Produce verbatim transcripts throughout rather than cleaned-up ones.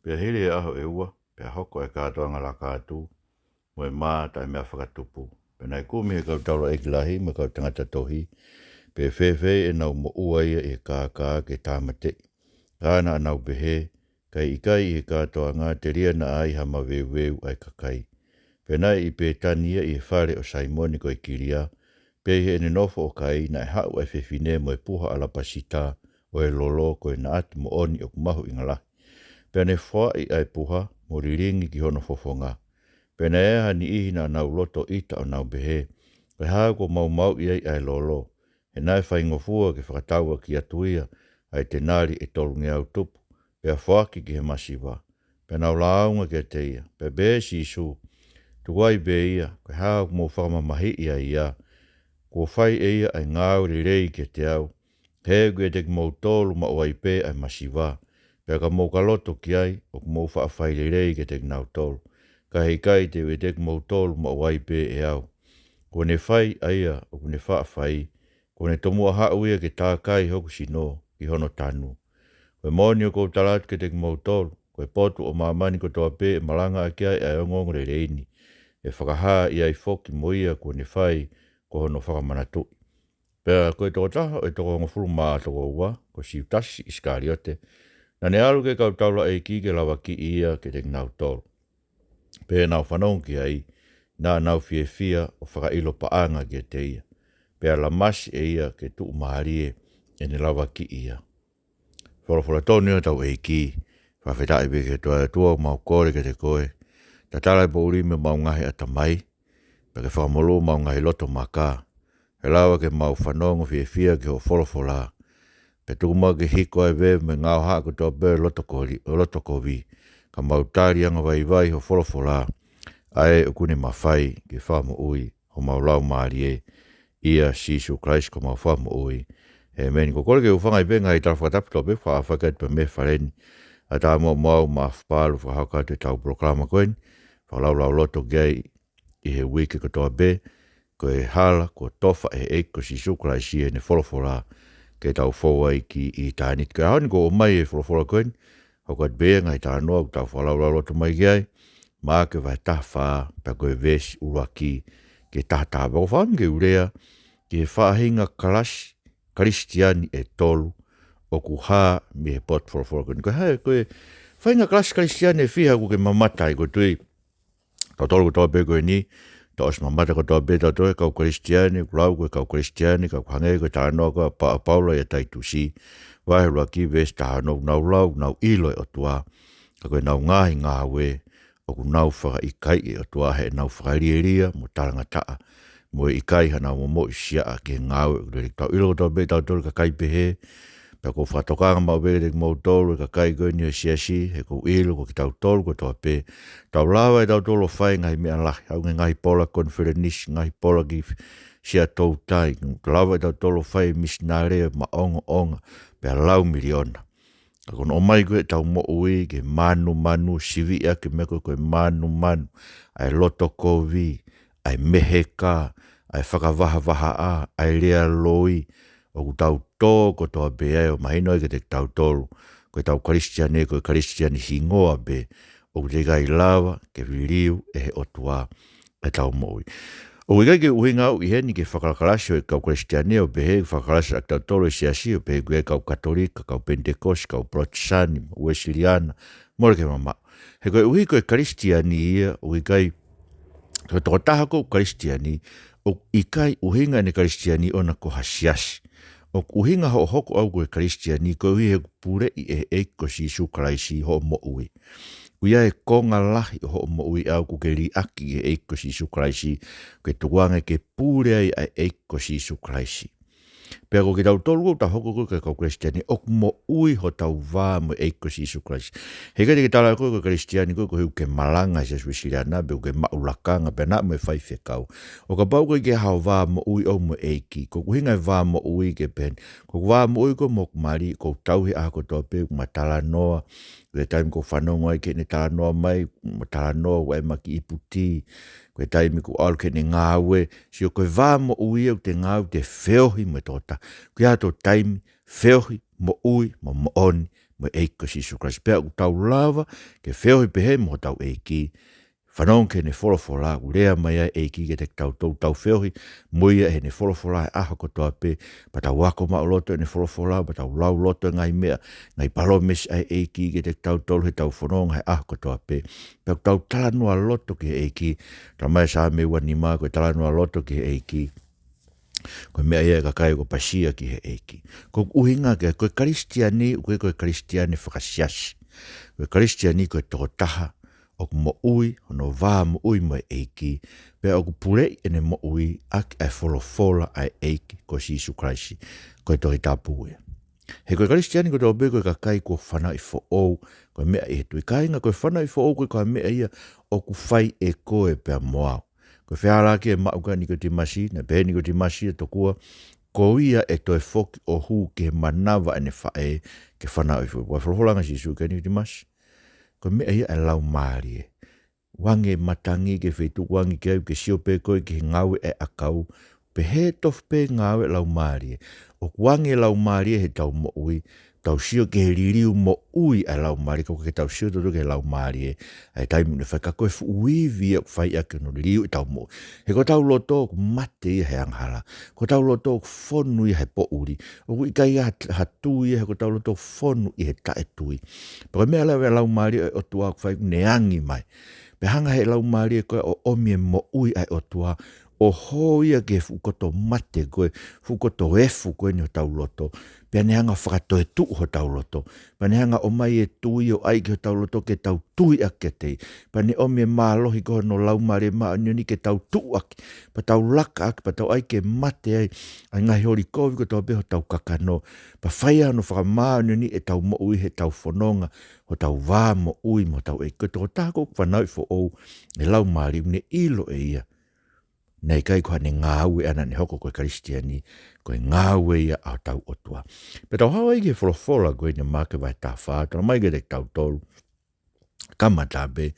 Pea hili e ʻaho ʻe ua, pea hoko e kātoanga laka atu, mo e mā taʻe meʻa fakatupu. Pea naʻe kumi he kau taulaʻeiki lahi mo e kau tangata tohi, pe fēfē ʻenau moʻua ia ʻi he kākā ke tāmateʻi. Ka naʻa nau pehē, ka ʻikai ʻi he kātoanga telia naʻa ai ha maveuveu ʻa e kakai. Pea naʻe ʻi Pētani ia ʻi he fale ʻo Saimone ko e Kilia, pea ʻi heʻene nofo ʻo kai naʻe haʻu ʻa e fefine mo e puha ʻalapasita ʻo e lolo ko e naʻati moʻoni ʻoku mahuʻinga lahi. Pea ne foaʻi ʻa e puha mo lilingi ki hono fofonga. Pea naʻe ʻi ai ha niʻihi naʻa nau loto ʻita ʻo nau pehē, ko e hā kuo maumauʻi ai ʻa e lolo, he naʻe faingofua ke fakatauʻaki atu ia ʻa e tenali ʻe tolungeau tupu, pea foaki ki he masiva. Pea nau lāunga kiate ia, pea pehē ʻe Sīsū, tuku ai pē ia, ko e hā ʻoku mou fakamamahiʻi ai ia? Kuo fai ʻe ia ʻa e ngāue lelei kiate au, he ʻoku ʻiate kimoutolu maʻu ai pē ʻa e masiva, pea ka mou ka loto ki ai, ʻoku mou faʻa fai lelei kiate kinautolu. Ka he ʻikai te u ʻiate kimoutolu maʻu ai pē ʻe au. Kuo ne fai ʻa ia ʻoku ne faʻa fai, kuo ne tomuʻa haʻu ia ke tākai hoku sino ki hono tanu. Ko e moʻoni ʻoku ou tala atu kiate kimoutolu, ko e potu ʻo māmani kotoa pē ʻe malangaʻaki ai ʻa e ongoongolelei ni, ʻe fakahā ʻi ai foki mo ia kuo ne fai ko hono fakamanatuʻi. Pea ko e tokotaha ʻo e toko hongofulu mā toko ua, ko Siutasi ʻIsikaliote, naʻa ne ʻalu ki he kau taulaʻeiki ke lavakiʻi ia kiate kinautolu. Pea nau fanongo ki ai, naʻa nau fiefia ʻo fakaʻilo paʻanga kiate ia. Pea lamasi ʻe ia ke tuʻumālie ʻene lavakiʻi ia. Folofola tonu ia ʻa hotau ʻEiki, fakafetaʻi pē ki he ʻOtua, ʻOtua ʻoku mau kole kiate koe, tatala e poʻuli mei homau ngaahi ʻatamai, pea ke fakamolū homau ngaahi loto maka, ke lava ke mau fanongo fiefia ki hoʻo folofola. Pea tuku muʻa ke hiko ʻa e veve mo e ngaohaʻa kotoa pē ʻo e loto koli-, ʻo e loto kovi, ka mau tali angavaivai hoʻo folofola, ʻa ē ʻoku ne mafai ke fakamoʻui homau laumālie, ʻia Sīsū Kalaisi ko homau Fakamoʻui. ʻĒmeni. ʻOku ou kole ke u hūfanga ʻi he ngaahi tala fakatapu kotoa pē, fakaʻapaʻapa atu pē mei he fale ni. ʻAtā muʻa mo au Maʻafu Palu fakahoko atu ʻetau polokalama ko eni, fakalaulauloto ki ai ʻi he uike kotoa pē, ko e hala kuo tofa ʻe he ʻEiki ko Sīsū Kalaisi ʻi heʻene folofola ke tau fou ai ki ʻitāniti. Ko e ʻaho ni kuo ʻomai e folofola ko eni, hoko atu pē ia ngaahi talanoa ʻoku tau fakalaulauloto mai ki ai, Maʻake vahe taha fā, pea ko e veesi ʻuluaki ki he taha taha. Pea ʻoku ou fakaʻamu ke u lea ki he faʻahinga kalasi Kalisitiane ʻe tolu ʻoku hā mei he potu folofola ko eni. Ko e hā, ko e faʻahinga kalasi Kalisitiane ʻe fiha ʻoku ke mamata ai? ʻOku ou tui, tautolu kotoa pē ko eni, tau ʻosi mamata kotoa pē tautolu he kau Kalisitiane, ʻoku lau ko e kau Kalisitiane, ka ʻoku hangē ko e talanoa ko ē ʻa Pa-, Paula ʻia Taitusi, vahe ʻuluaki veesi taha ono, ʻoku nau lau, ʻoku nau ʻilo e ʻOtua. Ka ko ʻenau ngaahi ngāue, ʻoku nau fakaʻikaiʻi e ʻOtua heʻenau fakalielia mo talangataʻa, mo e ʻikai hanau momoʻi siaʻa ki he ngāue ʻoku lelei. Tau ʻilo kotoa pē tautolu kakai pehē, pea ʻoku ou fakatokanga maʻu pē kiate kimoutolu e kakai ko eni ʻo e siasi, he ʻoku ou ʻilo ko kitautolu kotoa pē, tau lava ʻe tautolu ʻo fai e ngaahi meʻa lahi, haʻu ki he ngaahi pola konifelenisi, ngaahi pola ki Siaʻatoutai, tau lava ʻe tautolu ʻo fai e misinale maʻongoʻonga, pea lau miliona. Ka ko hono ʻomai ko ē ʻetau moʻui ke mānumanu, siviʻi ʻaki e meʻa ko ē ko e mānumanu, ʻa e loto kovi, ʻa e meheka, ʻa e fakavahavahaʻa, ʻa e lea loi, ʻoku tau tō kotoa pē ai ʻo mahino ai kiate kitautolu, ko ʻetau Kalisitiane, ko e Kalisitiane hingoa pē, ʻoku teʻeki ai lava ke liliu ʻe he ʻOtua ʻetau moʻui. ʻOku ʻikai ke ʻuhinga au ʻi heni ki he fakalakalasi ʻo e kau Kalisitiane ʻo pehē ke fakalakalasi ʻa kitautolu e siasi ʻo pehē ko e kau Katolika, kau Penitekosi, kau Polotisani, Uēsiliana, mole ke mamaʻo. He koeʻuhi ko e Kalisitiane ia, ʻoku ʻikai, ko e tokotaha ko ē ʻoku Kalisitiane, ʻoku ʻikai ʻuhinga ʻene Kalisitiane ʻona ko ha siasi. ʻOku ʻuhinga hoʻo hoko ʻau ko e Kalisitiane, koeʻuhi he ʻoku puleʻi ʻe he ʻEiki ko Sīsū Kalaisi hoʻo moʻui. ʻOku ʻi ai e konga lahi ʻo hoʻo moʻui ʻoku ke liʻaki ʻe he ʻEiki ko Sīsū Kalaisi, ʻoku ke tukuange ke pule ai ʻa e ʻEiki ko Sīsū Kalaisi. Pea ko kitautolu ʻoku tau hoko ko ē ko e kau Kalisitiane, ʻoku moʻui hotau vā mo e ʻEiki ko Sīsū Kalaisi. He ʻikai te ke tala ko ē ko e Kalisitiane ko ē koeʻuhi ʻoku ke malanga he Siasi Uēsiliana, pe ʻoku ke maʻu lakanga, pe naʻa mo e faifekau. ʻO kapau ʻoku ʻikai ke ʻi ai haʻo vā moʻui ʻoʻou mo e ʻEiki, ko ʻeku ʻuhinga e vā moʻui ke pehē ni, ko ʻeku vā moʻui ko ē mo hoku mali, ʻoku ou tauhi ʻaho kotoa pē ʻoku ma talanoa, ko e taimi ʻoku ou fanongo ai ki heʻene talanoa mai, ma talanoa, ʻoku ʻai mai ki ʻIputi, ko e taimi ʻoku ou ʻalu ki heʻene ngāue, sio ko e vā moʻui ʻoku te ngāue te feohi mo e tokotaha. ʻOku ʻi ai hato taimi, feohi, moʻui, mo moʻoni, mo e ʻEiki ko Sīsū Kalaisi. Pea ʻoku tau lava ke feohi pehē mo hotau ʻEiki, fanongo ki heʻene folofola, ʻoku lea mai ai e ʻEiki kiate kitautolu, tau feohi mo ia ʻi heʻene folofola he ʻaho kotoa pē, pea tau ako maʻuloto ʻene folofola, pea tau lauloto e ngaahi meʻa, ngaahi palōmesi ʻa e ʻEiki kiate kitautolu heʻetau fononga he ʻaho kotoa pē. Pea ʻoku tau talanoa loto ki he ʻEiki, talamai ʻe Saame ua nima, ko e talanoa loto ki he ʻEiki, ko e meʻa ia ʻa e kakai ʻoku pasia ki he ʻEiki. Ko e ʻuhinga ki ai, ko e Kalisitiane, ʻoku ʻikai ko e Kalisitiane fakasiasi. Ko e Kalisitiane ko e tokotaha ʻoku moʻui, hono vā moʻui mo e ʻEiki, pea ʻoku puleʻi ʻene moʻui ʻaki ʻa e folofola ʻa e ʻEiki ko Sīsū Kalaisi, ko e Tohi Tapu ia. He ko e Kalisitiane kotoa pē ko e kakai kuo fanauʻi foʻou, ko e meʻa ʻi he tui. Kāinga, ko e fanauʻi foʻou ko e, ko e meʻa ia ʻoku fai ʻe koe pea mo au. Ko e fehālaaki ʻe maʻu kia Nikotīmasi, naʻe pehē ʻe Nikotīmasi ʻe tokua, ko ia ʻe toe foki ʻo hū ki he manava ʻene faʻē ke fanauʻi foʻou. Ko e folofola ange ʻa Sīsū kia Nikotīmasi, ko e meʻa ia ʻa e laumālie. ʻOange matangi ki he feituʻu ʻoku ʻange ki ai, ke sio pē koe ki he ngāue ʻa e ʻakau, pehē tofu pē ngāue ʻa e laumālie. ʻOku ʻoange laumālie heʻetau moʻui, tau sio ki he liliu moʻui ʻa e laumālie, ka ʻoku ʻikai ke tau sio tautolu ki he laumālie ʻa e taimi ʻoku ne fai, ka ko e fuʻu ivi ia ʻoku fai ʻaki hono liliu ʻetau moʻui. He ko hotau loto ʻoku mate ia he angahala. Ko hotau loto ʻoku fonu ia he poʻuli. ʻOku ʻikai ha, ha tui ia, he ko hotau loto ʻoku fonu ʻi he taʻetui. Pea ko e meʻa leva ʻa e laumālie ʻo e ʻOtua ʻoku fai, ʻoku ne angi mai. Pea hanga he laumālie ko ē ʻo ʻomi e moʻui ʻa e ʻOtua, ʻo hō ia ki he fuʻu koto mate ko ē, fuʻu koto efu ko eni hotau loto. Pea ne hanga fakatoetuʻu hotau loto. Pea ne hanga ʻomai e tui ʻo ʻai ki hotau loto ke tau tui ʻaki kiate ia. Pea ne ʻomi e mālohi ko hono Laumālie Māʻoniʻoni ke tau tuʻu ʻaki, pea tau laka ʻaki, pea tau ʻai ke mate ai ʻa e ngaahi holi kovi kotoa pē hotau kakano. Pea fai ai hono fakamāʻoniʻoniʻi ʻetau moʻui heʻetau fononga, hotau vā moʻui mo hotau ʻEiki. Ko e tokotaha ʻoku fanauʻi foʻou ʻe he laumālie, ʻoku ne ʻilo ʻe ia, naʻe ʻikai ko haʻane ngāue ʻaʻana ne hoko ko e Kalisitiane, ko e ngāue ia ʻa hotau ʻOtua. Pea tau haʻu ai ki he folofola ko eni ʻa Maʻake vahe taha fā, talamai kiate kitautolu, kamata pē,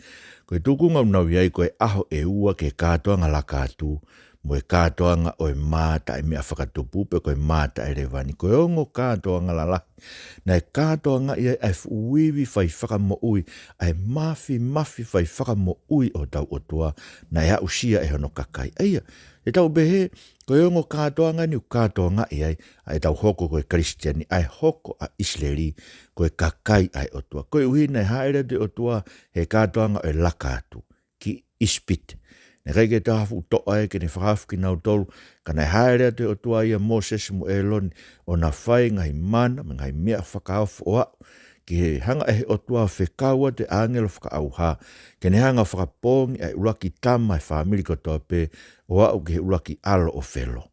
ko e tūkunga ʻoku nau ʻi ai ko e ʻaho ʻe ua ki he kātoanga laka atu, mo e kātoanga ʻo e mā taʻemeʻafakatupu, pe ko e mā taʻelevani. Ko e ongo kātoanga lalahi naʻe kātoangaʻi ai ʻa e fuʻu ivi faifakamoʻui, ʻa e māfimafi faifakamoʻui ʻo hotau ʻOtua, naʻe aʻusia ʻe hono kakai. ʻA ia, ʻe tau pehē, ko e ongo kātoanga eni ʻoku kātoangaʻi ai ʻa ʻetau hoko ko e Kalisitiane, ʻa e hoko ʻa ʻIsileli ko e kakai ʻa e ʻOtua. Koeʻuhi naʻe hāʻele atu e ʻOtua he kātoanga ʻo e laka atu ki ʻIsipite. Naʻe ʻikai ke toe ha fuʻu toʻa ia ke ne fakahaofi kinautolu, ka naʻe hāʻele atu e ʻOtua ʻia Mōsese mo ʻĒlone, ʻo na fai e ngaahi mana, mo e ngaahi meʻa fakaofo ʻo aʻu, ke hanga ʻe he ʻOtua ʻo fekau atu e ʻāngelo fakaʻauha, ke ne hanga ʻo fakapoongi ʻa e ʻuluaki tama ʻo e fāmili kotoa pē, ʻo aʻu ki he ʻuluaki ʻalo ʻo Felo.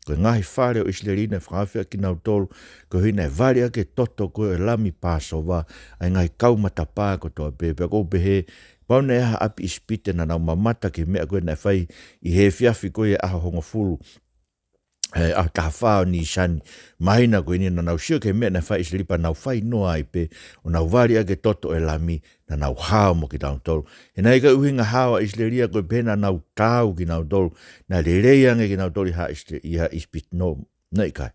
Ko e ngaahi fale ʻo ʻIsileli naʻe fakahaofi ʻaki kinautolu, koeʻuhi naʻe vali ʻaki e toto ko ē ʻo e lami Pāsova ʻa e ngaahi kau matapā kotoa pē. Pea ʻoku ou pehē, kapau naʻe ʻi ai ha ʻapi ʻIsipite naʻa nau mamata ki he meʻa ko ē naʻe fai ʻi he efiafi ko ē ʻaho hongofulu, ē, ʻaho taha fā ʻo Nīsani, māhina ko eni, naʻa nau sio ki he meʻa naʻe fai ʻe ʻIsileli pea nau fai noa ai pē, ʻo nau vali ʻaki e toto ʻo e lami, naʻa nau hao mo kinautolu. He naʻe ʻikai ʻuhinga hao ʻa ʻIsileli ia ko e pehē naʻa nau taau kinautolu, naʻe lelei ange kinautolu ʻi haʻa ʻIsite-, ʻi haʻa ʻIsipite, no, naʻe ʻikai.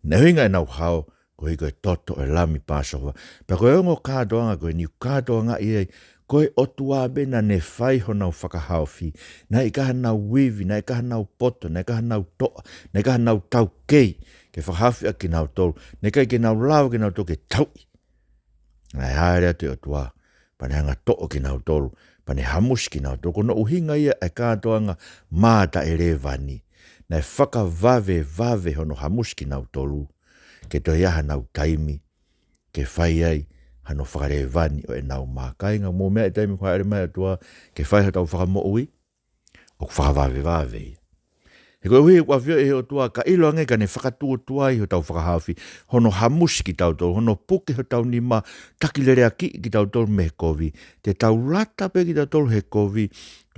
Naʻe ʻuhinga ʻenau hao, koeʻuhi ko e toto ʻo e lami Pāsova. Pea ko e ongo kātoanga ko eni ʻoku kātoangaʻi ai, ko e ʻOtua pē naʻa ne fai honau fakahaofi. Naʻe ʻikai hanau ivi, naʻe ʻikai hanau poto, naʻe ʻikai hanau toʻa, naʻe ʻikai hanau taukei ke fakahaofi ʻaki kinautolu. Naʻe ʻikai ke nau lava kinautolu ke tauʻi. Naʻe hāʻele atu e ʻOtua, pea ne hanga ʻo toʻo kinautolu, pea ne hamusi kinautolu. Ko hono ʻuhinga ia ʻa e kātoanga mā taʻelevani. Naʻe fakavavevave hono hamusi kinautolu, ke toe ʻi ai hanau taimi ke fai ai hano fakalevani ʻo ʻenau mā. Kāinga, mou meaʻi, taimi ko ē hāʻele mai e ʻOtua ke fai hotau fakamoʻui, ʻoku fakavavevave ia. He koeʻuhi ʻoku ʻafioʻi ʻe he ʻOtua, ka ʻiloange ka ne fakatuotuai hotau fakahaofi, hono hamusi kitautolu, hono puke hotau nima, taki leleakiʻi kitautolu mei he kovi, te tau lata pē kitautolu he kovi.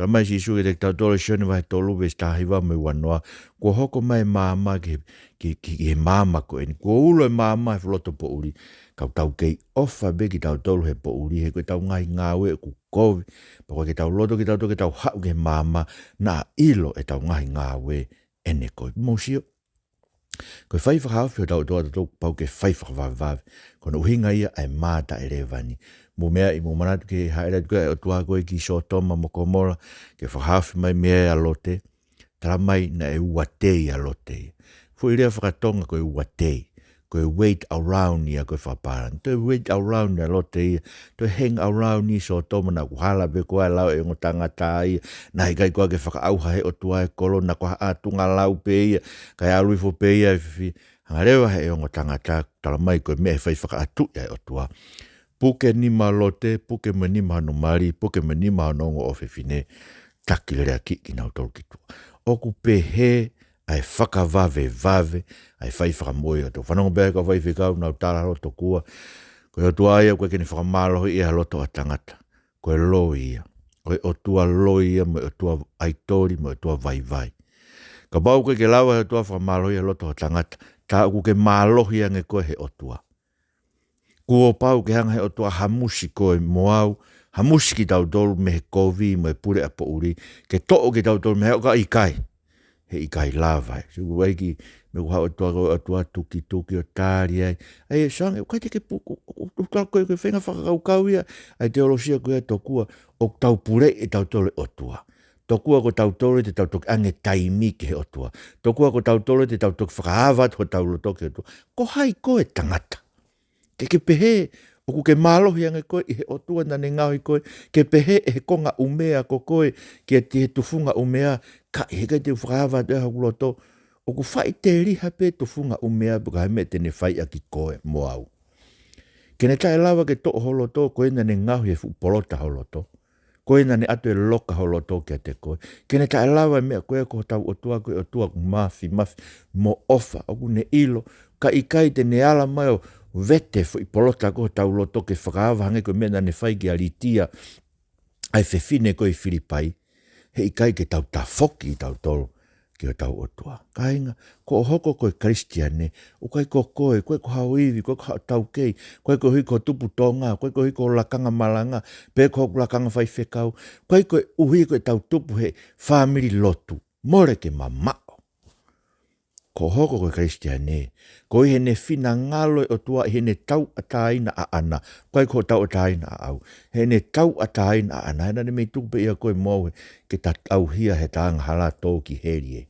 Talamai ʻe Sīsū kiate kitautolu ʻi Sione vahe tolu veesi taha hiva mo e ua noa, kuo hoko mai e maama ki he, ki, ki, ki he maama ko eni. Kuo ulo e maama he fuʻu loto poʻuli, ka ʻoku tau kei ʻofa pē kitautolu he poʻuli, he ko ʻetau ngaahi ngāue ʻoku kovi. Pea ʻoku ʻikai ke tau loto kitautolu ke tau haʻu ki he maama, naʻa ʻilo ʻetau ngaahi ngāue ʻene kovi. Mou sio, Ko e fai fakahaofi hotau ʻOtua ʻatautolu pau ke fai fakavavevave. Ko hono ʻuhinga ia ʻa e mā taʻeleva ni. Mou meaʻi, mou manatu ki he hāʻele atu ko ē ʻa e ʻOtua ko ē ki Sōtoma mo Komola, ke fakahaofi mai mei ai ʻa Lote. Tala mai naʻe ua tei ʻa Lote. Foʻi lea fakatonga ko e ua tei. Ko e wait around ia ko e fakapālangi. Toe wait around ʻa Lote ia. Toe hang around ʻi Sōtoma naʻa ku hala pē ko ā lau e ongo tangata ia. Naʻe ʻikai ko ā ke fakaʻauha he ʻOtua e kolo, naʻa ko ha ʻātunga lau pē ia. Kae ʻalu hifo pē ia e fifi. Hanga leva he ongo tangata, tala mai ko e meʻa ʻe fai fakaʻatuʻi ʻa e ʻOtua. Puke nima Lote, puke mo e nima hono mali, puke mo e nima hono ongo ʻofefine, taki lelei ʻaki kinautolu ki tuʻa. ʻOku pehē ʻa e fakavavevave ʻa e fai fakamoʻui ʻa e ʻOtua. Fanongo pē ʻa e kau faifekau nau tala holo tokua. Ko e ʻOtua ia ʻoku ʻikai ke ne fakamālohiʻi ʻa e loto ʻa tangata. Ko e loi ia. Ko e ʻotua loi ia, mo e ʻotua ʻaitoli, mo e ʻotua vaivai. Kapau ʻoku ʻikai ke lava he ʻOtua fakamālohiʻi ʻa e loto ʻa tangata, tā ʻoku ke mālohi ange koe he ʻOtua. Kuo pau ke hanga he ʻOtua hamusi koe mo au, hamusi kitautolu mei he kovi mo e pule ʻa poʻuli, ke toʻo kitautolu mei he ʻOtua, ʻikai. He ʻikai lava ē. Sio, ʻoku ʻai ki, mei he ʻOtua, ko e ʻOtua tukituki ʻo tali ai. ʻAi, ʻe Sānge, ʻoku ʻikai te ke puke, ʻoku, ʻoku, ʻoku, ʻoku, ko e feinga fakakaukau ia ʻa e teolosia ko ia tokua, ʻoku tau puleʻi ʻe tautolu e ʻOtua. Tokua ko tautolu te tau toki ʻange taimi ki he ʻOtua. Tokua ko tautolu te tau toki fakaava atu hotau loto ki he ʻOtua. Ko hai koe tangata? Ke ke pehē ʻoku ke mālohi ange koe ʻi he ʻOtua naʻa ne ngaohi koe, ke pehē ʻe he konga ʻumea ko koe kiate he tufunga ʻumea, ka ʻi he ʻikai te u fakaava atu ʻa hoku loto, ʻoku faʻiteliha pē tufunga ʻumea pe ko e hā e meʻa te ne fai ʻaki koe mo au. Ke ne taʻe lava ke toʻo ho loto, ko ē naʻa ne ngaohi e fuʻu polota ho loto. Ko ē naʻa ne ʻatu e loka ho loto kiate koe. Ke ne taʻe lava e meʻa ko ē ko hotau ʻOtua, ko e ʻOtua ʻoku māfimafi mo ʻofa, ʻoku ne ʻilo, ka ʻikai te ne ala mai ʻo vete foʻi polota ko hotau loto ke fakaava hangē ko e meʻa naʻa ne fai kia Litia, ʻa e fefine ko ē ʻi Filipai, he ʻikai ke tau tafoki tautolu ki hotau ʻOtua. Kāinga, ko hoʻo hoko ko e Kalisitiane, ʻoku ʻikai ko koe, ʻoku ʻikai ko hao ivi, ʻoku ʻikai ko hao taukei, ʻoku ʻikai koeʻuhi ko hoʻo tupu Tonga, ʻoku ʻikai koeʻuhi ko hoʻo lakanga malanga, pe ko hoku lakanga faifekau, ʻoku ʻikai koeʻuhi ko ʻetau tupu he fāmili lotu. Mole ke mamaʻo. Ko hoʻo hoko ko e Kalisitiane, ko ʻi heʻene finangalo e ʻOtua ʻi heʻene tauʻatāina ʻaʻana, ʻikai ko hoʻo tauʻatāina ʻaʻau, heʻene tauʻatāina ʻaʻana, he naʻa ne mei tuku pē ia koe mo au he, ke ta tauhi ʻa hotau angahala tō ki heli ē.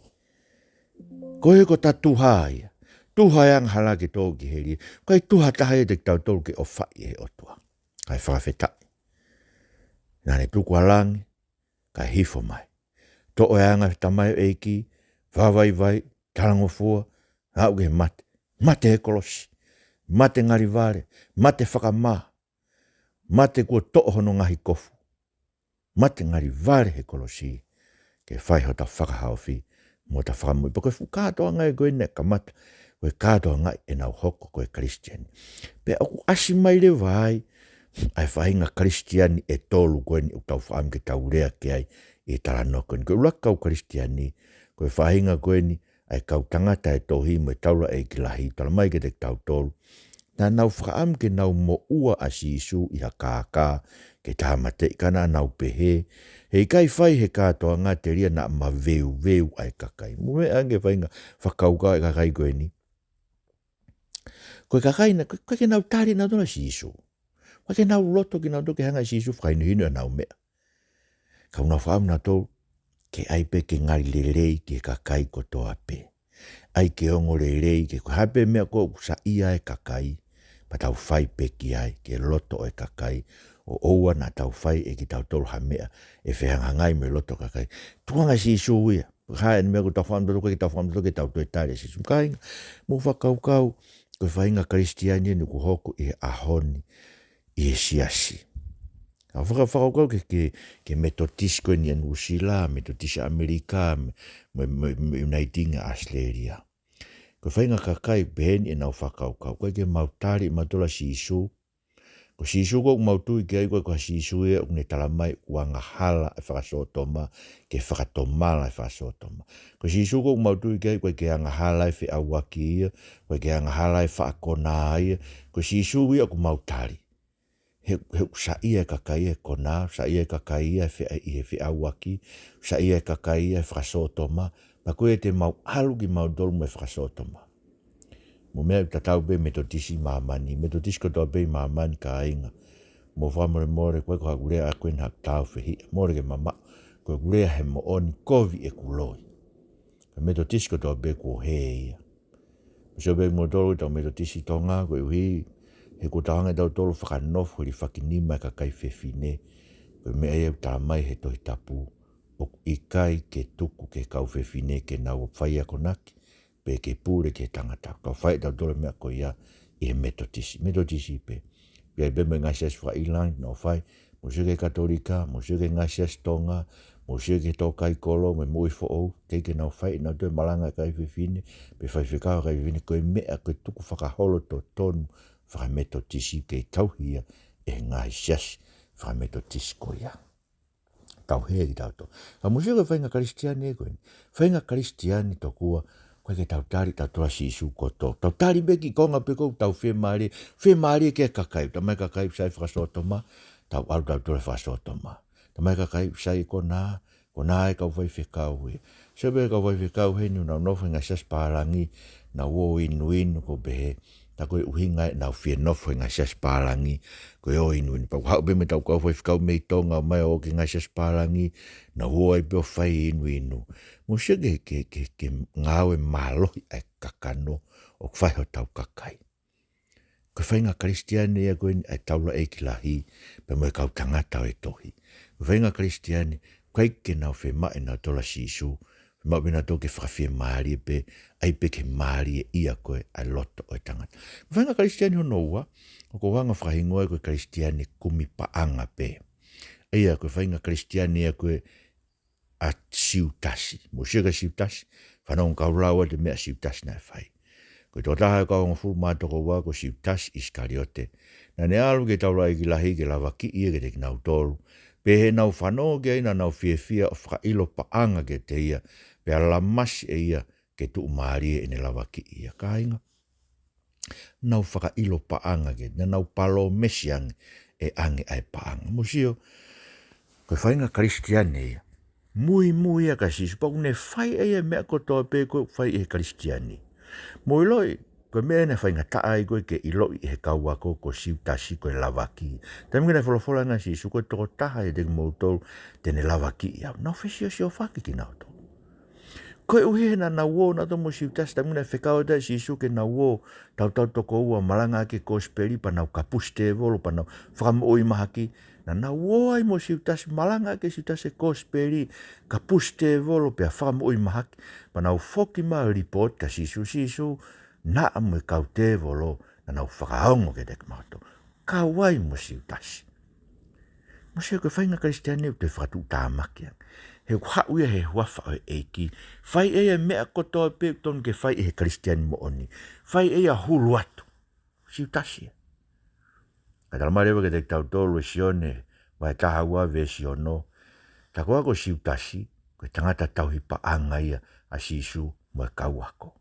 Ko e ko ʻeta tuha ia. Tuha e angahala ke tō ki heli ē. ʻIkai tuha taha ia ʻiate kitautolu ke ʻofaʻi ʻe he ʻOtua. Kae fakafetaʻi. Naʻa ne tuku ʻa langi, kae hifo mai. Toʻo e anga ʻo e Tamai ʻEiki, fakavaivai, talangofua, aʻu ki he mate. Mate he kolosi. Mate ngali vale. Mate fakamā. Mate kuo toʻo hono ngaahi kofu. Mate ngali vale he kolosi. Ke fai hota fakahaofi mo hota fakamoʻui. Pea ko e fuʻu kātoanga ia ko ē naʻe kamata, ko e kātoanga ia ʻenau hoko ko e Kalisitiane. Pea ʻoku ʻasi mai leva ai ʻa e faʻahinga Kalisitiane ʻe tolu ko eni ʻoku tau fakaʻamu ke tau lea ki ai ʻi he talanoa ko eni. Ko e ʻuluaki kau Kalisitiane, ko e faʻahinga ko eni ʻa e kau tangata ʻo e tohi mo e taulaʻeiki lahi, tala mai kiate kitautolu. Naʻa nau fakaʻamu ke nau moʻua ʻa Sīsū ʻi ha kākā ke tāmateʻi, ka naʻa nau pehē, he ʻikai fai he kātoanga telia naʻa maveuveu ʻa e kakai. Mou meaʻi ange faʻahinga fakakaukau ʻa e kakai ko eni. Ko e kakai naʻe, ko e, ʻikai ke nau tali nautolu ʻa Sīsū. ʻIkai ke nau loto kinautolu ke hanga ʻe Sīsū fakahinohino ʻenau meʻa. Ka ʻoku nau fakaʻamu nautolu ke ʻai pē ke ngali lelei ki he kakai kotoa pē. ʻAi ke ongo lelei, ke ko e hā pē meʻa ko ē ʻoku saiʻia e kakai, pea tau fai pē ki ai, ki he loto ʻo e kakai, ʻo ʻoua naʻa tau fai ʻe kitautolu ha meʻa ʻe fehangahangai mo e loto ʻo e kakai. Tukuange ʻa Sīsū ia. Hā e meʻa ʻoku tau fakaʻamu nautolu, ʻikai ke tau fakaʻamu nautolu ke tau toe tali ʻa Sīsū. Kāinga, mou fakakaukau, ko e faʻahinga Kalisitiane eni ʻoku hoko ʻi he ʻaho ni ʻi he siasi. Ka faka-, fakakaukau ki he, ki he, ki he Metotisi ko eni ʻa Nuʻusila, Metotisi ʻAmelika, mo, mo, mo e Uniting ʻAositelēlia. Ko e faʻahinga kakai pehē ni ʻenau fakakaukau. ʻIkai ke mau tali ʻe mautolu ʻa Sīsū. Ko Sīsū ko ē ʻoku mau tui ki ai, ʻoku ʻikai ko ha Sīsū ia ʻoku ne tala mai ʻoku angahala e fakasōtoma, ke fakatomala e fakasōtoma. Ko Sīsū ko ē ʻoku mau tui ki ai, ʻoku ʻikai ke angahala e feʻauaki ia, ʻoku ʻikai ke angahala e faʻa konā ia. Ko Sīsū ia ʻoku mau tali. He, he ʻoku saiʻia e kakai ia he konā, saiʻia e kakai ia he fe-, ʻi he feʻauaki, saiʻia e kakai ia he fakasōtoma, pea ko ia te mau ʻalu kimautolu mo e fakasōtoma. Mo e meʻa ʻoku tatau pē Metotisi ʻi māmani, Metotisi kotoa pē ʻi māmani kāinga. Mou fakamolemole, ko e ko haʻaku lea ʻaʻaku eni haʻaku tāufehiʻa, mole ke mamaʻo, ko ʻeku lea he moʻoni kovi ʻeku loi. Ko e Metotisi kotoa pē kuo hē ia. Mou sio pē kimoutolu ʻetau Metotisi Tonga, koeʻuhi he kuo tau hanga ʻe tautolu ʻo fakanofo hilifakinima e kakai fefine. Ko e meʻa ia ʻoku tala mai he Tohi Tapu, ʻoku ʻikai ke tuku ki he kau fefine ke nau fai akonaki, pe ke pule ki he tangata. Ka ʻoku fai ʻe tautolu e meʻa ko ia ʻi he Metotisi. Metotisi pē. Pea ʻi ai pē mo e ngaahi siasi faka-Irilani, nau fai. Mou sio ki he Katolika, mou sio ki he ngaahi siasi Tonga, mou sio ki he tō kai kolo, mo e moʻui foʻou, teʻeki ke nau fai ʻe nautolu e malanga e kakai fefine, pe faifekau e kakai fefine, ko e meʻa ko e tukufakaholo totonu faka-Metotisi, kei tauhi ia ʻe he ngaahi siasi faka-Metotisi ko ia. Tau hē kitautolu. Ka mou sio ki he faʻahinga Kalisitiane ko eni. Faʻahinga Kalisitiane tokua, ʻoku ʻikai ke tau tali ʻe tautolu ʻa Sīsū kotoa. Tau tali pē ki he konga pē ʻoku tau fiemālie, fiemālie ki he kakai. Talamai e kakai ʻoku sai fakasōtoma, tau ʻalu tautolu ʻo fakasōtoma. Talamai e kakai ʻoku sai e konā, konā e kau faifekau ē. Sio pē kau faifekau heni ʻoku nau nofo he ngaahi siasi pālangi, nau ō ʻo inuinu, ʻoku pehē, tā ko e ʻuhinga ʻenau fie nofo he ngaahi siasi pālangi, ko e ō ʻo inuinu. Pea ʻoku haʻu pē mo ʻetau kau faifekau mei Tonga ʻo ō mai ʻo ō ki he ngaahi siasi pālangi, nau ō ai pē ʻo fai e inuinu. Mou sio ki he, ki he, ki he, ki he ngāue mālohi ʻa e kakano ʻoku fai ʻe hotau kakai. Ko e faʻahinga Kalisitiane ia ko eni ʻa e taulaʻeiki lahi, pea mo e kau tangata ʻo e tohi. Ko e faʻahinga Kalisitiane, ʻoku ʻikai ke nau fiemaʻu ʻe nautolu ʻa Sīsū, fiemaʻu pē ʻe nautolu ke fakafiemālie pē, ʻai pē ke mālie ia ko ē ʻa e loto ʻo e tangata. Ko e faʻahinga Kalisitiane hono ua, ʻoku ou hanga ʻo fakahingoa ia ko e Kalisitiane kumi paʻanga pē. ʻA ia ko e faʻahinga Kalisitiane ia ko ē ʻa Siutasi. Mou sio kia Siutasi, fanongo kau lau atu e meʻa ʻa Siutasi naʻe fai. Ko e tokotaha ʻo e kau hongofulu mā toko ua ko Siutasi ʻIsikaliote. Naʻa ne ʻalu ki he taulaʻeiki lahi ke lavakiʻi ia kiate kinautolu. Pea ʻi heʻenau fanongo ki ai naʻa nau fiefia ʻo fakaʻilo paʻanga kiate ia. Pea lamasi ʻe ia ke tuʻumālie ʻene lavakiʻi ia. Kāinga, nau fakaʻilo paʻanga ke, naʻa nau palōmesi ange ʻe ʻange ʻa e paʻanga. Mou sio, ko e faʻahinga Kalisitiane ia. Muimui ia kia Sīsū, pea ʻoku ne fai ʻe ia e meʻa kotoa pē ʻoku fai ʻe he Kalisitiane. Mou ʻiloʻi, ko e meʻa naʻe faingataʻa ai ko ē ke ʻiloʻi ʻe he kau ako ko Siutasi ko e lavaki. Taimi ko ē naʻe folofola ange ʻa Sīsū, ko e tokotaha ʻiate kimoutolu te ne lavakiʻi au. Nau fesiosiofaki kinautolu. Koeʻuhi he naʻa nau ō nautolu mo Siutasi, taimi naʻe fekau atu ai ʻa Sīsū ke nau ō, tautau toko ua, malanga ʻaki e kosipeli, pea nau kapusi tēvolo, pea nau fakamoʻui mahaki. Naʻa nau ō ai mo Siutasi, malanga ʻaki ʻe Siutasi e kosipeli, kapusi tēvolo, pea fakamoʻui mahaki. Pea nau foki mai ʻo lipooti kia Sīsū, Sīsū, naʻa mo e kau tēvolo, naʻa nau fakaongo kiate kimautolu. Kau ai mo Siutasi. Mou sio, ko e faʻahinga Kalisitiane ʻoku toe fakatuʻutāmaki ange. He ʻoku haʻu ia he huafa ʻo e ʻEiki. Fai ʻe ia e meʻa kotoa pē ʻoku totonu ke fai ʻe he Kalisitiane moʻoni. Fai ʻe ia hulu atu. Siutasi ia. Ka talamai leva kiate kitautolu ʻe Sione, vahe taha ua veesi ono. Tā ko ā ko Siutasi, ko e tangata tauhi paʻanga ia ʻa Sīsū mo e kau ako.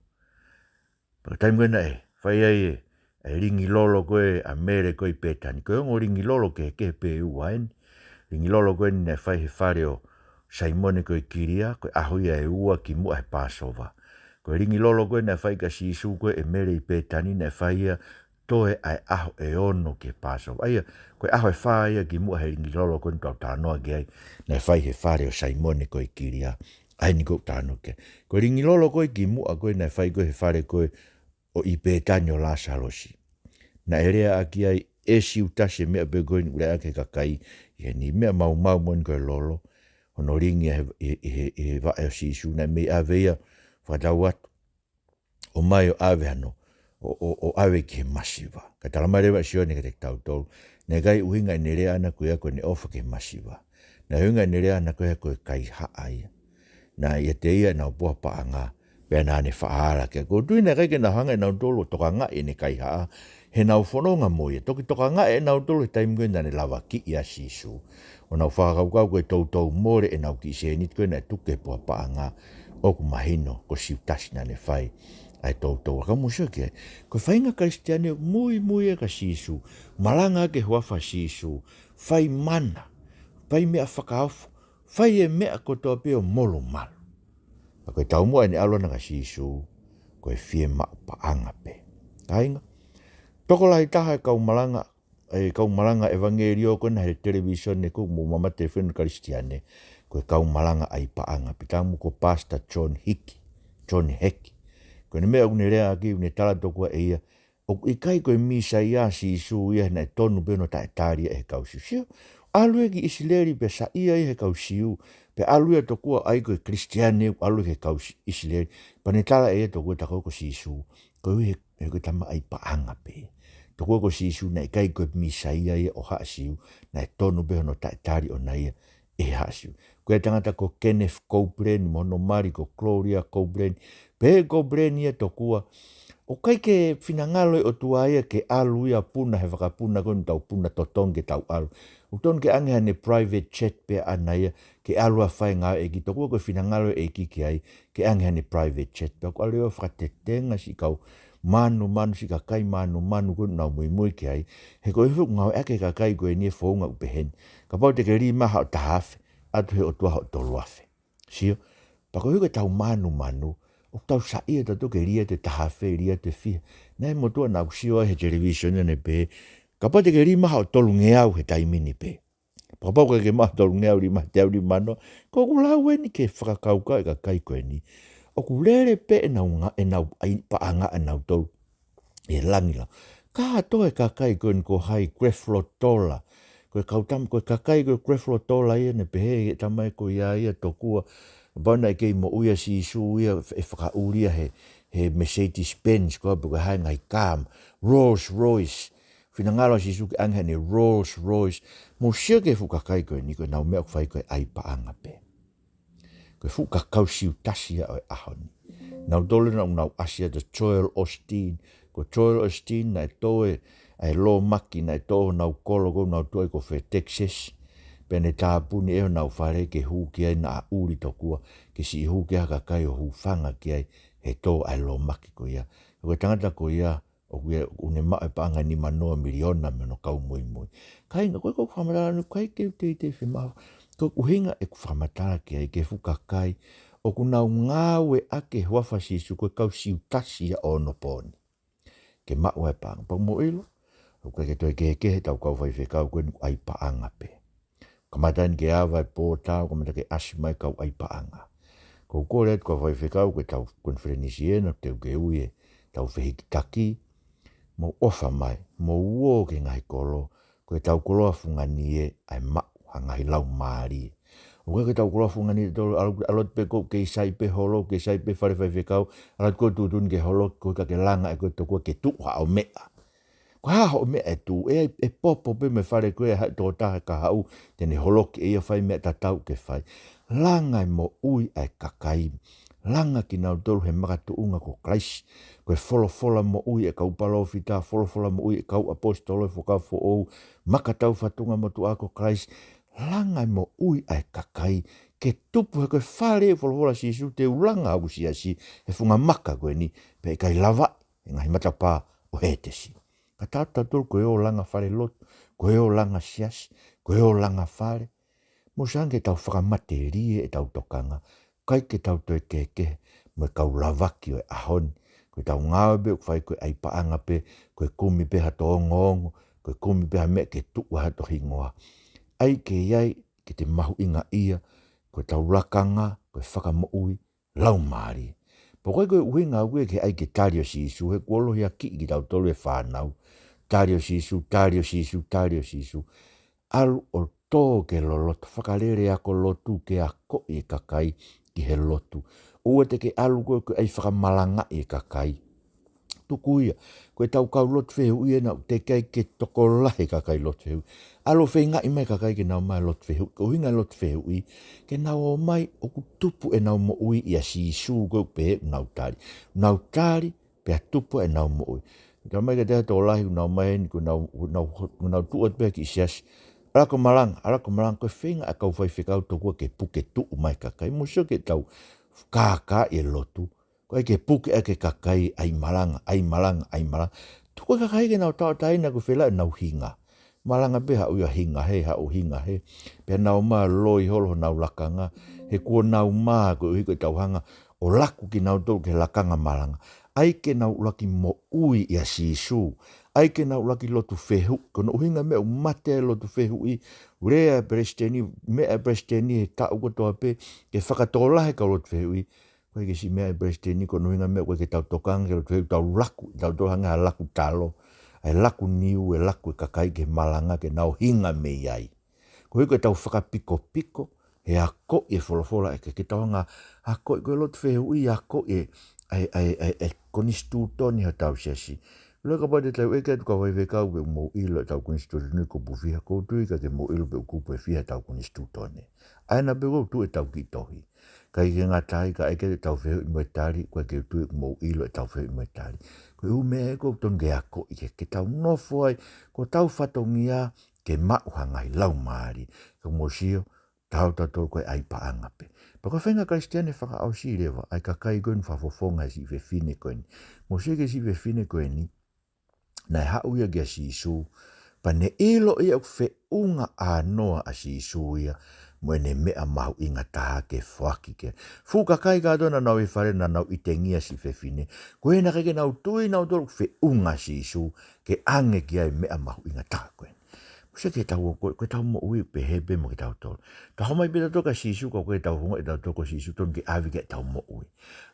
Pea ko e taimi ko ē naʻe fai ai e, e lingi lolo ko ē ʻa Mele ko ē ʻi Pētani. Ko e ongo lingi lolo kehekehe pē ʻe ua eni. Lingi lolo ko eni naʻe fai he fale ʻo Saimone ko ē ʻi Kilia, ko e ʻaho ia ʻe ua kimuʻa he Pāsova. Ko e lingi lolo ko ē naʻe fai kia Sīsū ko ē ʻe Mele ʻi Pētani naʻe fai ia toe ʻa e ʻaho ʻe ono ki he Pāsova. ʻA ia, ko e ʻaho ʻe fā ia kimuʻa he lingi lolo ko ē naʻa tau talanoa ki ai, naʻe fai he fale ʻo Saimone ko ē ʻi Kilia. ʻA eni ʻoku ou talanoa ki ai. Ko e lingi lolo ko ē kimuʻa ko ē naʻe fai ko ē he fale ko ē ʻo ʻi Pētani ʻo Lāsalosi. Naʻe leaʻaki ai ʻe Siutasi e meʻa pē ko eni ʻoku leaʻaki ʻe he kakai, ʻi he ni meʻa maumau moʻoni ko e lolo, hono lingi ia he, he, he, he vaʻe ʻo Sīsū, naʻe mei ʻave ia, fakatau atu, ʻomai ʻo ʻave hano, ʻo, ʻo, ʻo ʻave ki he masiva. Ka talamai leva ʻe Sione kiate kitautolu, naʻe ʻikai ʻuhinga ʻene lea ʻana ko ia ko ʻene ʻofa ki he masiva. Naʻe ʻuhinga ʻene lea ʻana ko ia ko e kaihaʻa ia. Naʻe ʻiate ia ʻenau puha paʻanga, pea naʻa ne faʻa ala ki ai. ʻOku ou tui naʻe ʻikai ke nau hanga ʻe nautolu ʻo tokangaʻi ʻene kaihaʻa, heʻenau fononga mo ia. Toki tokangaʻi ʻe nautolu he taimi ko ē naʻa ne lavakiʻi ʻa Sīsū. ʻO nau fakakaukau ko e toutou mole ʻenau kiʻi sēniti ko ē naʻe tuku ki he puha paʻanga, ʻoku mahino ko Siutasi naʻa ne fai ʻa e toutou. Ka mou sio ki ai, ko e faʻahinga Kalisitiane muimui ia kia Sīsū, malanga ʻaki e huafa ʻo Sīsū, fai mana, fai meʻa fakaofo, fai e meʻa kotoa pē ʻo molumalu. Ka ko e taumuʻa ʻene ʻalu ʻana kia Sīsū, ko e fiemaʻu paʻanga pē. Kāinga, tokolahi taha e kau malanga, e kau malanga ʻevangeliō ko ena he televīsone ko ē mo mamate fenu Kalisitiane, ko e kau malanga ʻai paʻanga, pita mo ko Pastor John Hick, John Heck. Ko ʻene meʻa ʻoku ne lea ʻaki, ʻoku ne tala tokua ʻe ia, ʻoku ʻikai ko e Mīsaia ʻa Sīsū ia he naʻe tonu pē hono taʻetali ʻe he kau Siu. Sio, ʻalu ia ki ʻIsileli pea saiʻia ia he kau Siu, pea ʻalu ia tokua ʻai ko e Kalisitiane ʻoku ʻalu ki he kau Si-, ʻIsileli, pea ne tala ʻe ia tokua tā ko ē ko Sīsū, koeʻuhi he, he ko e tama ʻai paʻanga pē. Tokua ko Sīsū naʻe ʻikai ko e Mīsaia ia ʻo haʻa Siu, naʻe tonu pē hono taʻetali ʻona ia ʻe haʻa Siu. Ko e tangata ko Kenneth Copeland, mo hono mali ko Gloria Copeland. Pehē ʻe Copeland ia tokua, ʻoku ʻikai ke finangalo e ʻOtua ia ke ʻalu ia puna he fakapuna ko eni ʻoku tau puna totongi ke tau ʻalu. ʻOku tonu ke ʻange haʻane private jet pē ʻaʻana ia ke ʻalu ʻo fai e ngāue ʻa e ʻEiki, tokua ko e finangalo e ʻEiki ki ai ke ʻange haʻane private jet. Pea ʻoku ʻalu ia ʻo fakatetenga siʻi kau manumanu, siʻi kakai manumanu ko ē ʻoku nau muimui ki ai. He ko e fuʻu ngāueʻaki ʻe he kakai ko eni e founga ʻoku pehē ni, kapau te ke lī mai haʻo taha afe, ʻoatu ʻe he ʻOtua haʻo tolu afe. Sio, pea koeʻuhi ko ʻetau manumanu, ʻoku tau saiʻia tautolu ke lī atu e taha afe, lī atu e fiha. Naʻe motuʻa naʻá ku sio ai he televīsone naʻe pehē, kapau te ke lī mai haʻo tolungeau he taimi ni pē, pea kapau ʻoku ʻikai ke maʻu tolungeau, lī mai teau lima noa. Ko ʻeku lau eni ke fakakaukau e kakai ko eni. ʻOku lele pē ʻenau nga-, ʻenau ʻai paʻanga ʻanautolu ʻi he langi lao. Kātoa e kakai ko eni ko hai, Creflo Dollar. Ko e kau tam-, ko e kakai ko Creflo Dollar ia naʻe pehē ʻe he tamai ko ia ia tokua, kapau naʻe kei moʻui ʻa Sīsū ia ʻe fakaʻuli ia he, he Mercedes Benz ko ē pe ko e hā e ngaahi car, Rolls Royce. Finangalo ʻa Sīsū ke ʻange haʻane Rolls Royce. Mou sio ki he fuʻu kakai ko eni, ko ʻenau meʻa ʻoku fai ko e ʻai paʻanga pē. Ko e fuʻu kakau Siutasi ia ʻo e ʻaho ni. Nautolu naʻa nau ʻasi atu, Joel Osteen. Ko Joel Osteen naʻe tō e, ʻa e lōmaki naʻe tō honau kolo ko ē ʻoku nau tuʻu ai ko fē, Texas. Pea ne tāpuni ʻe honau fale ke hū ki ai, naʻa ʻuli tokua ke siʻi hū ki ai ha kakai ʻo hūfanga ki ai he tō ʻa e lōmaki ko ia. Ko e tangata ko ia, ʻoku ia, ʻoku ne maʻu e paʻanga nima noa miliona mei hono kau muimui. Kāinga, ko e ʻoku ou fakamatala ni, ʻikai ke u teitei fiemaʻu. Ko e ʻuhinga ʻeku fakamatala ki ai, ki he fuʻu kakai ʻoku nau ngāueʻaki e huafa ʻo Sīsū, ko e kau Siutasi ia ʻo onopooni ke maʻu e paʻanga. Pea mou ʻilo, ʻoku ʻikai ke toe kehekehe ʻetau kau faifekau ko eni, ʻoku ʻai paʻanga pē. Kamata eni ke ava e pō, tā ʻo kamata ke ʻasi mai e kau ʻai paʻanga. Ko e kole atu kau faifekau, ko ʻetau konifelenisi ena, te u ke ui ʻetau fehikitaki, mou ʻofa mai, mou ō ki he ngaahi kolo, ko ʻetau koloa fungani ē, ʻa e maʻu ha ngaahi laumālie. ʻOku ʻikai ko ʻetau koloa fungani ē, tolo, ʻalu, ʻalu atu pē ko ē kei sai pē holo, kei sai pē fale faifekau, ʻalu atu ko ē tuʻutuʻuni ke holo, ko e ka ke langa ʻe koe tokua ke tuʻu haʻo meʻa. Ko e hā hoʻo meʻa ʻe tuʻu, ʻe, ʻe popo pē mei he fale ko ē, haʻu e tokotaha ʻe kahaʻu, te ne holoki ʻe ia, fai meʻa tatau ke fai. Langa e moʻui ʻa e kakai. Langa kinautolu he makatuʻunga ko Kalaisi. Ko e folofola moʻui ʻa e kau palōfita, folofola moʻui ʻa e kau ʻaposetolo he Fuakava Foʻou, makatau fatunga motuʻa ko Kalaisi. Langa e moʻui ʻa e kakai. Ke tupu, he ko e fale ʻoku folofola ʻa Sīsū, te u langa hoku siasi he funga maka ko eni, pea ʻe ʻikai lavaʻi ʻe he ngaahi matapā ʻo Hētesi. Ka tautolu ko e ō langa falelotu, ko e ō langa siasi, ko e ō langa fale. Mou sio ange ki heʻetau fakamatelie ʻetau tokanga, ʻikai ke tau toe kehekehe mo e kau lavaki ʻo e ʻaho ni. Ko ʻetau ngāue pē ʻoku fai ko e ʻai paʻanga pē, ko e kumi pē hato ongoongo, ko e kumi pē ha meʻa ke tuʻu ai hato hingoa. ʻAi ke ʻi ai, ke te mahuʻingaʻia, ko ʻetau lakanga, ko e fakamoʻui, laumālie. Pea ʻoku ʻikai ko e ʻuhinga ʻaʻaku ia ke ʻai ke tali ʻa Sīsū, he kuo lohiakiʻi kitautolu e fānau. Tali ʻa Sīsū, tali ʻa Sīsū, tali ʻa Sīsū. ʻAlu ʻo tō ki he loloto, fakalele ako lotu ke akoʻi e kakai ki he lotu. ʻOua te ke ʻalu koe ke ʻai fakamalangaʻi e kakai. Tuku ia, ko ʻetau kau lotu fehuʻi ena ʻoku teʻeki ai ke tokolahi e kakai lotu fehuʻi. ʻAlu ʻo feingaʻi mai e kakai ke nau ō mai lotu fehuʻi. Ko e ʻuhinga e lotu fehuʻi, ke nau ō mai ʻoku tupu ʻenau moʻui ʻia Sīsū, ko ē ʻoku pehē ʻoku nau tali. Nau tali, pea tupu ʻenau moʻui. Ka mai ka te ha tokolahi ʻoku nau ō mai eni, ʻoku nau, ʻoku nau, ʻoku nau tuʻu atu pē ki he siasi. ʻAlu ā ʻo malanga, ʻalu ā ʻo malanga, ko e feinga ʻa e kau faifekau tokua ke puke tuʻu mai e kakai. Mou sio ki heʻetau kākaaʻi e lotu. Ko e ʻai ke puke ʻaki e kakai, ʻai malanga, ʻai malanga, ʻai malanga. Tuku e kakai ke nau tauʻatāina ko e fēlā ʻenau hinga. Malanga pē, haʻu ia ʻo hinga hē, haʻu ʻo hinga hē. Pea nau ō mai ʻo loi holo honau lakanga. He kuo nau mā koeʻuhi ko ʻetau hanga ʻo laku kinautolu ki he lakanga malanga. ʻAi ke nau ʻuluaki moʻui ʻia Sīsū. ʻAi ke nau ʻuluaki lotu fehuʻi. Ko hono ʻuhinga e meʻa ʻoku mate ai e lotu fehuʻi. Lea e palesiteni, meʻa e palesiteni he taʻu kotoa pē, ke fakatokolahi e kau lotu fehuʻi. ʻOku ʻikai ke siʻi meʻa e palesiteni, ko hono ʻuhinga e meʻa ʻoku ʻikai ke tau tokanga ki he lotu fehuʻi, tau laku, tau tokanga he laku talo. ʻA e laku niu, e laku e kakai ki he malanga ke nau hinga mei ai. Koeʻuhi ko ʻetau fakapikopiko he akoʻi e folofola, ʻikai ke tau hanga ʻo akoʻi ko e lotu fehuʻi, akoʻi e, ʻa e, ʻa e, ʻa e, ʻa e konisitūtone hotau siasi. Loi kapau te tau ʻeke atu ki he kau faifekau pe ʻoku mou ʻilo ʻetau konisitūtone kupu fiha, ʻoku ou tui ʻikai ke mou ʻilo pe ʻoku kupu ʻe fiha ʻetau konisitūtone. ʻA ia naʻa pē ʻoku ou tui ʻetau kiʻi tohi. ʻIkai ke ngata ai, ka ʻeke ʻetau fehuʻi mo e tali, ʻoku ʻikai ke u tui ʻoku mou ʻilo ʻetau fehuʻi mo e tali. Ko e ʻū meʻa ia ʻoku totonu ke akoʻi ke, ke tau nofo ai, ko hotau fatongia ke maʻu ha ngaahi laumālie. Ka mou sio, tautautolu ko e ʻai paʻanga pē. Pea ko e faʻahinga Kalisitiane fakaʻosi leva, ʻa e kakai ko eni fakafofonga he siʻi fefine ko eni. Mou sio ki he siʻi fefine ko eni, naʻe haʻu ia kia Sīsū, pea ne ʻilo ia ʻoku feʻunga ʻānoa ʻa Sīsū ia mo ʻene meʻa mahuʻinga taha ke foaki ki ai. Fuʻu kakai kātoa naʻa nau ʻi fale naʻa nau ʻitengia e siʻi fefine. Ko ia naʻe ʻikai ke nau tui nautolu ʻoku feʻunga ʻa Sīsū ke ʻange ki ai e meʻa mahuʻinga taha ko ē. Mou sio ki heʻetau, ko, ko ʻetau moʻui pehē pē mo kitautolu. Tau haʻu mai pē tautolu kia Sīsū, ka ʻoku ʻikai ke tau ongoʻi ʻe tautolu ko Sīsū totonu ke ʻave ki ai ʻetau moʻui.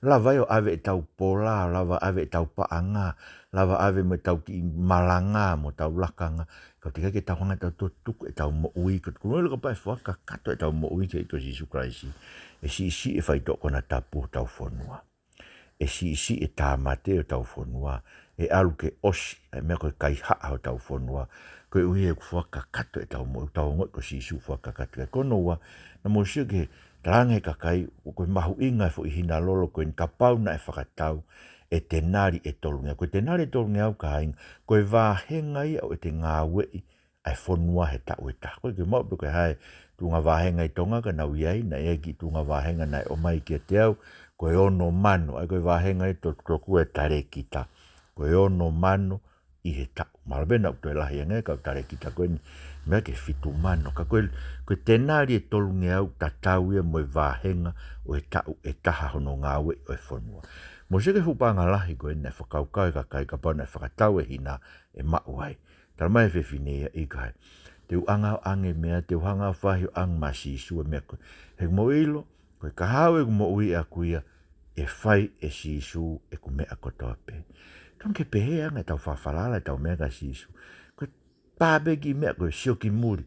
Lava ia ʻo ʻave ʻetau pola, lava ʻave ʻetau paʻanga, lava ʻave mo ʻetau kiʻi malanga, mo ʻetau lakanga. Ka ʻoku teʻeki ai ke tau hanga ʻe tautolu ʻo tuku ʻetau moʻui, ko e tuku loi kapau ʻe foaki kakato ʻetau moʻui ki he ʻEiki ko Sīsū Kalaisi, ʻe siʻisiʻi e faitoʻo konatapu hotau fonua. ʻE siʻisiʻi e tāmate hotau fonua, ʻe ʻalu ke ʻosi ʻa e meʻa ko e kaihaʻa hotau fonua, koeʻuhi he ʻoku foaki kakato ʻetau moʻui, ʻoku tau ongoʻi ko Sīsū foaki kakato. Ko hono ua, naʻa mou sio ki he talaange ʻe he kakai, ʻoku mahuʻinga e foʻi hina lolo ko eni kapau naʻe fakatau e tenali ʻe tolungeau. Ko e tenali ʻe tolungeau, kāinga, ko e vāhenga ia ʻo ʻete ngāueʻi ʻa e fonua he taʻu ʻe taha. ʻOku ʻikai ke maʻu pe ko e hā e tuʻunga vāhenga ʻi Tonga ka naʻa nau ʻi ai, naʻe ʻi ai e kiʻi tuʻunga vāhenga naʻe ʻomai kiate au, ko e ono mano, ʻa ia ko e vāhenga ia ʻoku tokua ʻe he talēkita. Ko e ono mano ʻi he taʻu. Mahalo pē naʻa ʻoku toe lahi ange e kau talēkita ko eni, meʻa ki he fitu mano. Ka ko e, ko e tenali ʻe tolungeau tatau ia mo e vāhenga ʻo e taʻu ʻe taha hono ngāueʻi ʻo e fonua. Mou sio ki he fuʻu paʻanga lahi ko eni naʻe fakakaukau ʻe he kakai kapau naʻe fakatau e hina ʻe maʻu ai. Talamai ʻe he fefine ia, ʻikai. Te u hanga ʻo ʻange e meʻa, te u hanga ʻo fai ʻo ʻange maʻa Sīsū e meʻa ko ē. He ʻoku mou ʻilo, ko e kahaʻu ʻeku moʻui ʻaʻaku ia, ʻe fai ʻe Sīsū ʻeku meʻa kotoa pē. Totonu ke pehē ange ʻetau fakafalala ʻetau meʻa kia Sīsū. Ko e pā pē kiʻi meʻa ko e sio ki muli.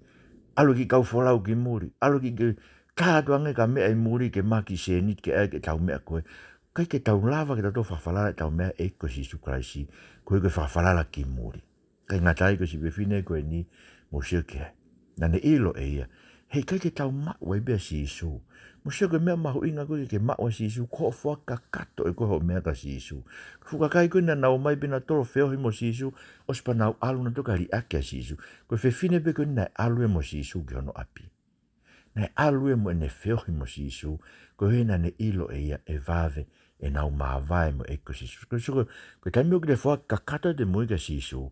ʻAlu e kiʻi kau folau ki muli. ʻAlu e kiʻi, kiʻi tā atu ange e kiʻi meʻa ʻi muli ke maʻu e kiʻi sēniti ke ʻai ki heʻetau meʻa ko ē. ʻIkai ke tau lava ke tau toe fakafalala ʻetau meʻa ki he ʻEiki ko Sīsū Kalaisi, koeʻuhi ko e fakafalala ki muli. ʻIkai ngata ai, ko e siʻi fefine ko eni, mou sio ki ai. Naʻa ne ʻilo ʻe ia, heʻikai ke tau maʻu ai pē ʻa Sīsū. Mou sio ki he meʻa mahuʻinga ko ē ke maʻu ʻa Sīsū, ko hoʻo foaki kakato ʻe koe hoʻo meʻa kia Sīsū. Ko e fuʻu kakai ko ē naʻa nau ō mai pē nautolu ʻo feohi mo Sīsū, ʻosi pea nau ʻalu nautolu ki he liʻaki ʻa Sīsū. Ko e fefine pē ko eni naʻe ʻalu ia mo Sīsū ki hono ʻapi. Naʻe ʻalu ia mo ʻene feohi mo Sīsū, koeʻuhi naʻa ne ʻilo ʻe ia ʻe vave ʻenau māvae mo e ʻEiki ko Sīsū. Ko e soko, ko e taimi ʻoku te foaki kakato ʻete moʻui kia Sīsū,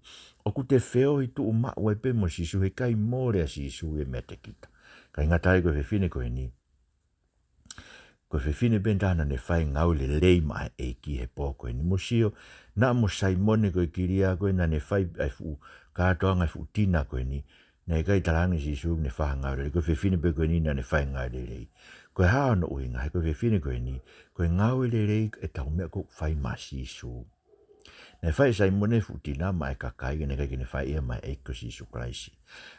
ʻoku te feohi tuʻu maʻu ai pē mo Sīsū, heʻikai mole ʻa Sīsū ia meiate kita. ʻIkai ngata ai, ko e fefine ko eni, ko e fefine pē eni taha naʻa ne fai e ngāue lelei maʻa e ʻEiki he pō ko eni. Mou sio, naʻa mo Saimone ko e kilia ko ē naʻa ne fai ʻa e fuʻu kātoanga e fuʻu tina ko eni. Naʻe ʻikai talaange ʻe Sīsū naʻa ne fai ha ngāue lelei. Ko e fefine pē ko eni naʻa ne fai e ngāue lelei. Ko e hā hono ʻuhinga? He ko e fefine ko eni, ko e ngāue lelei ʻetau meʻa ʻoku fai maʻa Sīsū. Naʻe fai ʻe Saimone e fuʻu tina maʻa e kakai, ka naʻe ʻikai ke ne fai ia maʻa e ʻEiki ko Sīsū Kalaisi.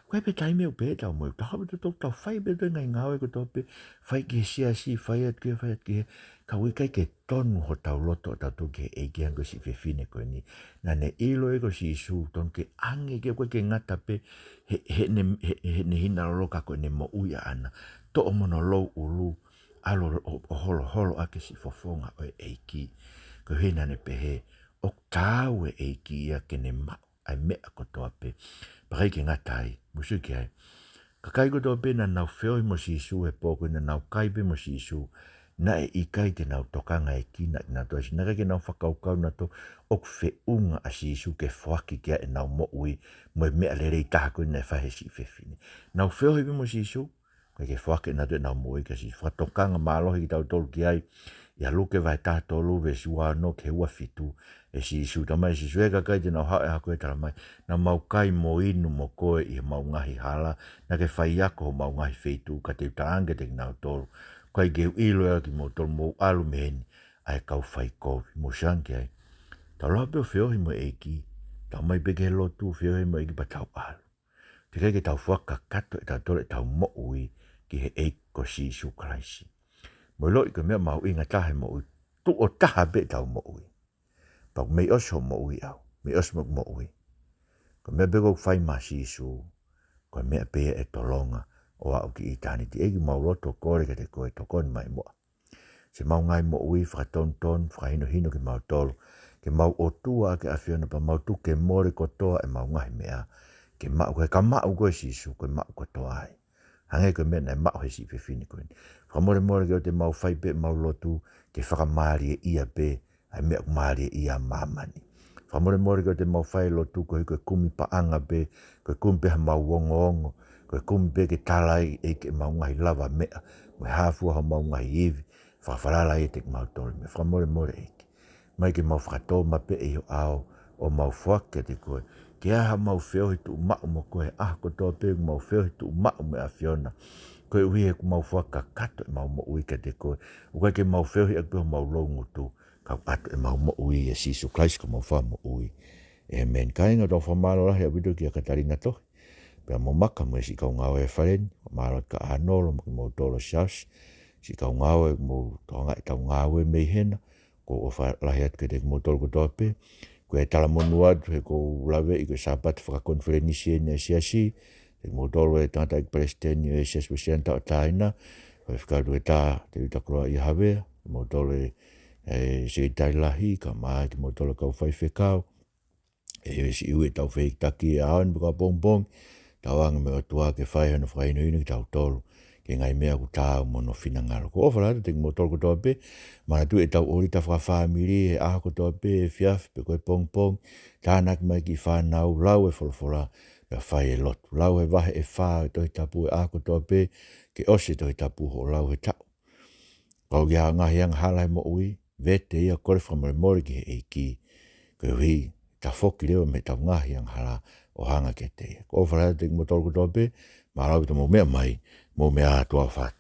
Ko e pē taimi ʻoku pehē ʻetau moʻui, tau haʻu pē tautolu, tau fai pē tautolu e ngaahi ngāue kotoa pē, fai ki he siasi, fai atu ki hē, fai atu ki hē, ka ʻoku ʻikai ke tonu hotau loto ʻatautolu ki he ʻEiki hangē ko e siʻi fefine ko eni. Naʻa ne ʻilo ʻe ia ko Sīsū, totonu ke ʻange ki ai, ʻoku ʻikai ke ngata pē he, heʻene, he, heʻene hina lolo ka ko ʻene moʻui ʻaʻana. Toʻo mo hono louʻulu, ʻalu ʻo, ʻo holoholo ʻaki e siʻi fofonga ʻo e ʻEiki. Koeʻuhi naʻa ne pehē, ʻoku taau e ʻEiki ia ke ne maʻu ʻa e meʻa kotoa pē. Pea ʻikai ke ngata ai, mou sio ki ai. Kakai kotoa pē naʻa nau feohi mo Sīsū he pō ko ē, naʻa nau kai pē mo Sīsū, naʻe ʻikai ke nau tokanga ʻe kinautolu, naʻe ʻikai ke nau fakakaukau nautolu ʻoku feʻunga ʻa Sīsū ke foaki ki ai ʻenau moʻui mo e meʻa lelei taha ko ē naʻe fai ʻe he siʻi fefine. Nau feohi pē mo Sīsū, Ko e ke foaki ʻenautolu ʻenau moʻui kia Sīsū. Fakatokanga mālohi kitautolu ki ai, ʻia Luke vahe taha tolu veesi ua ono ki he ua fitu. ʻE Sīsū, talamai ʻe Sīsū, ʻe he kakai te nau haʻu ʻo ʻai ʻa e ʻaho ko ē, talamai, naʻa mau kai mo inu mo koe ʻi homau ngaahi hala, naʻa ke faiako homau ngaahi feituʻu, ka te u talaange kiate kinautolu, ʻoku ʻikai ke u ʻilo ʻe au kimoutolu, mou ʻalu mei heni, ʻa e kau faikovi. Mou sio ange ki ai. Tau lava pē ʻo feohi mo e ʻEiki, tau ō mai pē ki he lotu, feohi mo e ʻEiki pea tau ʻalu. Teʻeki ai ke tau foaki kakato ʻe tautolu ʻetau moʻui ki he ʻEiki ko Sīsū Kalaisi. Mou ʻiloʻi ko e meʻa mahuʻinga taha he moʻui, tuʻo taha pē ʻetau moʻui. Pea ʻoku mei ʻosi hoʻo moʻui ʻau, mei ʻosi mo ʻeku moʻui. Ko e meʻa pē ʻoku fai maʻa Sīsū, ko e meʻa pē ia ʻe tolonga ʻo aʻu ki ʻitāniti. ʻEiki, mau lotu ʻo kole kiate koe, tokoni mai muʻa. Siʻemau ngaahi moʻui fakatonutonu, fakahinohino kimautolu, ke mau ʻotua ʻaki ʻa e ʻAfiona pea mau tuku ke mole kotoa ʻemau ngaahi meʻa, ke maʻu koe, ka maʻu koe Sīsū, ko e maʻu kotoa ai. Hangē ko e meʻa naʻe maʻu he siʻi fefine ko eni. Fakamolemole ke ʻoua te mau fai pē ʻemau lotu ke fakamālieʻia pē ʻa e meʻa ʻoku mālieʻia ʻa māmani. Fakamolemole ke ʻoua te mau fai e lotu koeʻuhi ko e kumi paʻanga pē, ko e kumi pē haʻamau ongoongo, ko e kumi pē ke tala ai ʻe ʻEiki ʻemau ngaahi lavameʻa, mo e hā fua homau ngaahi ivi, fakafalala ai ʻiate kimautolu e meʻa. Fakamolemole ʻEiki. ʻOmai ke mau fakatōmapeʻe ʻi ho ʻao, ʻo mau foaki kiate koe. Ke ʻi ai haʻamau feohi tuʻumaʻu mo koe he ʻaho kotoa pē, mau feohi tuʻumaʻu mo e ʻAfiona. Koeʻuhi he ʻoku mau foaki kakato ʻemau moʻui kiate koe. ʻOku ʻikai ke mau feohi ʻaki pē homau loungutu, ka ʻoku ʻoatu ʻemau moʻui ʻia Sīsū Kalaisi ko homau Fakamoʻui. ʻĒmeni. Kāinga, tau fakamālō lahi ʻaupito kia Katalina Tohi, pea mo Maka mo e siʻi kau ngāue he fale ni, fakamālō kia ʻAnolo mo kimoutolu siasi, siʻi kau ngāue ʻoku mou tokangaʻi ʻetau ngāue mei hena, ʻoku ou ʻofa lahi atu kiate kimoutolu kotoa pē. Ko e talamonū atu he ʻoku ou laveʻi ko e Sāpate fakakonifelenisi eni ʻa e siasi, kiate kimoutolu e tangataʻeiki palesiteni ʻo e Siasi Uēsiliana Tauʻatāina, Faifekau Tuʻeta Tēvita Koloaʻia Havea, kimoutolu e, e Sekelitali Lahi, kae ʻumaʻā kimoutolu e kau faifekau, e siʻi ui ʻetau feitaki ʻaho ni pea pongipongi, tauange mo e ʻOtua ke fai hono fakahinohino kitautolu ki he ngaahi meʻa ʻoku taau mo hono finangalo. ʻOku ou ʻofa lahi atu kiate kimoutolu kotoa pē, manatuʻi ʻetau ʻōlita fakafāmili he ʻaho kotoa pē, efiafi pe ko e pongipongi, tānaki mai e kiʻi fānau, lau e folofola, pea fai e lotu. Lau e vahe ʻe fā e Tohi Tapu he ʻaho kotoa pē, ke ʻosi e Tohi Tapu hoʻo lau he taʻu. Kapau ʻoku ʻi ai ha ngaahi angahala he moʻui, vete ia, kole fakamolemole ki he ʻEiki, koeʻuhi ke tafoki leva mei heʻetau ngaahi angahala ʻo hanga kiate ia. ʻOku ou ʻofa lahi atu kiate kimoutolu kotoa pē, mālō ʻaupito hoʻomou meʻa mai, mou meʻa ā, tuʻa ʻofa atu.